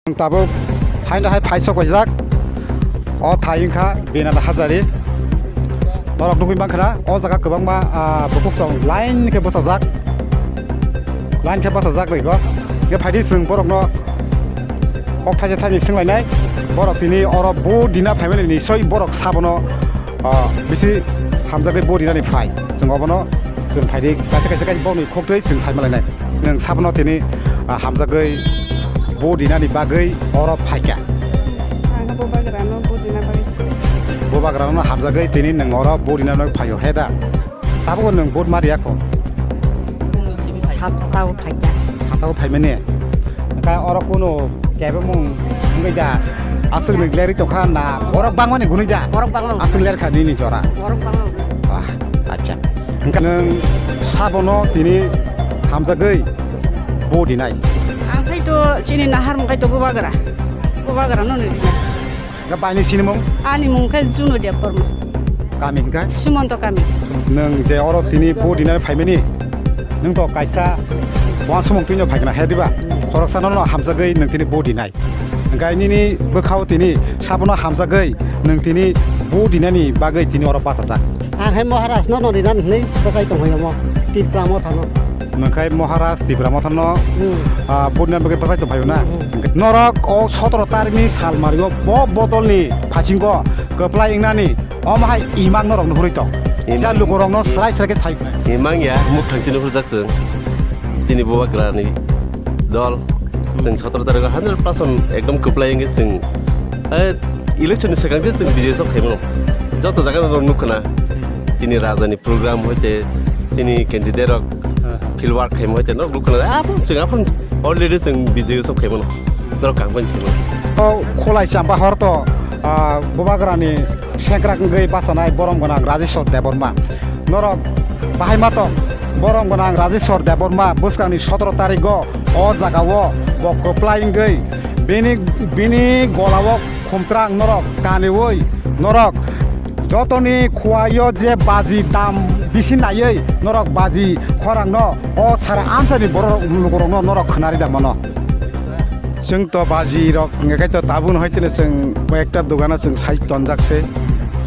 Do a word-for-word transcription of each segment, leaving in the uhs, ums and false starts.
Tabuk haino hai phai sok paijak. O thai wngkha Binal Hajari. Norok nugwi mankha na, o jaga kwbangma, ah, bukhuk chwng line khe bwchajak. Line khe bwchajak rwgo. Khe phaidi chwng borokno kok thaisa thaini swnglainai. Borok tini oro vote dina phaimani nisoi borok sabono, ah, bisi hamjagwi vote dinani phai. Chwng obono chwng phaidi kaisa kaisa kaisa borokni khoktwi chwng saimalainai. Nwng sabono tini, ah, hamjagwi vote dinani bagwi oro phaikha. Ang bo bagrano vote dina bagwi. Bo bagrano hamjagwi tini nwng oro vote dina bagwi phaio, he da? Tabuk nwng vote ma riya kho? Satta o phaikha. Satta o phaimani? Kha oro kuno kebemung wngwi da? Aswk ni lerwi tongkha na borok bangmani gunui da? Borok bangma. Aswk lerkha nini jora? Borok bangma. Ah, acha. Hwnkha nwng sabono tini hamjagwi vote dinai? Ang khai to chini nahar mungkhai to Bubagra. Bubagra no nini. Hwnkha baini sinimung? Ani mung khe Juno Debbarma. Kami hwnkha? Sumonto kami. Nwng je oro tini vote dinani phaimani, nwng to kaisa uansukmung twino phaikha na, he diba? Khoroksa nono hamjagwi nwng tini vote dinai. Hwnkhe nini bwkhao tini sabono hamjagwi nwng tini vote dinani bagwi tini oro bachajak. Ang hai Maharaj no no rinani hwnwi bwchai tongphai omo Tipra Motha no. Nwng khai Maharaj Tipra Motha no, Hmm. ah, vote dinani bagwi bwchai tongphaio na? Hmm. Norok o sotoro tarikni sal mario bo bodolni phasingo kwplai wngnani omo hai imang norok nuhurwi tong. Imang. Ja lukurokno srai srai khe sai. Imang ya, muk thangchini hurjak chwng. Chini Bubagrani dol, chwng sotoro tarikh hundred percent ekdom kwplai wngwi chwng, eh, election ni swkang se chwng bijoy sok khaimano. Joto jaga no nukha na, chini raja ni program hoite, chini candidate rok field work khaima hoite no nukha na, aphano chwng aphano already chwng bijoy sok khaimano. Norok kaham khe saimano. O Khulai Champa hor to, ah, Bubagrani sengkrak wngwi bachanai borom gwnang Rajeshwar Debbarma. Norok bahai ma tong, borom gwnang Rajeshwar Debbarma bwskangni sotoro tarikgo o jagao bo kwplai wngwi bini, bini golao khumtrang norok kaniwi norok jotoni khuaio je baji dam bisi naiwi norok baji khorangno o sara amsani borok lukurokno norok khwnari da mano. Chwng to baji rok hwnkhe to tabuk no hai tini chwng koi ekta dogano chwng sai tonjak se.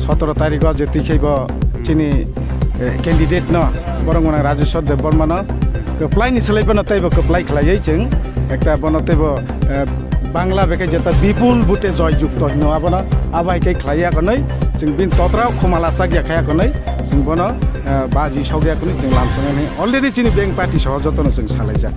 Sotoro tarikh o je twi khaibo chini, eh, candidate no borok mwnang Rajeshwar Debbarma no kwplai ni swlai bono teibo kwplai khlaiwi chwng ekta bono teibo, eh, Bangla bekhe jeta bipul bute joy jukto hino abono abo hai khe khlaiya konwi chwng bini totra khumala chakya khaya konwi chwng bono, eh, baji sokya konwi chwng lamsonani already chini beng party soho jotono chwng salaijak.